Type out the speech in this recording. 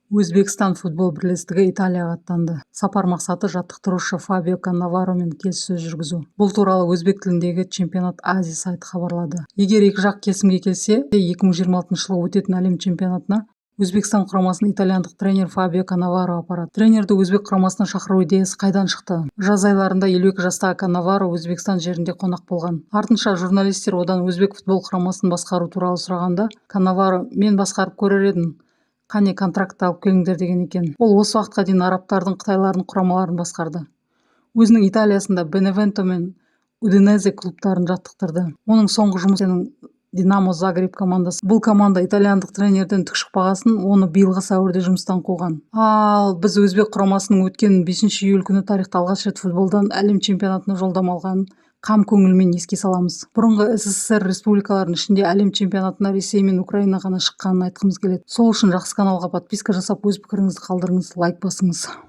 Өзбекстан футбол бірлестігі Италияға аттанды. Сапар мақсаты – жаттықтырушы Фабио Каннаваромен келіссөз жүргізу. Бұл туралы өзбек тіліндегі Чемпионат Азии сайты хабарлады. Егер екі жақ келісімге келсе, 2026 жылы өтетін әлем чемпионатына Өзбекстан құрамасын итальяндық тренер Фабио Каннаваро апарады. Тренерді өзбек құрамасына шақыру идеясы қайдан шықты? Жаз айларында 52 жастағы Каннаваро Өзбекстан жерінде қонақ болған. Артынша журналистер одан өзбек футбол құрамасын басқару туралы сұрағанда, Каннаваро: «Мен басқарып көрер едім, қане, контрактты алып келіңдер», – деген екен. Ол осы уақытқа дейін арабтардың, қытайлардың құрамаларын басқарды. Өзінің Италиясында Беневенто мен Удинезе клубтарын жаттықтырды. Оның соңғы жұмысы – Динамо Загреб командасы. Бұл команда итальяндық тренерден түк шықпағасын, оны биылғы сәуірде жұмыстан қуған. Ал біз өзбек құрамасының өткен 5 июль күні тарихта алғаш рет футболдан әлем чемпионатына жолдама алғанын қам көңілмен еске саламыз. Бұрынғы СССР республикаларының ішінде әлем чемпионатына Ресей мен Украина ғана шыққанын айтқымыз келеді. Сол үшін жақсы каналға подписка жасап, өз пікіріңізді қалдырыңыз, лайк басыңыз.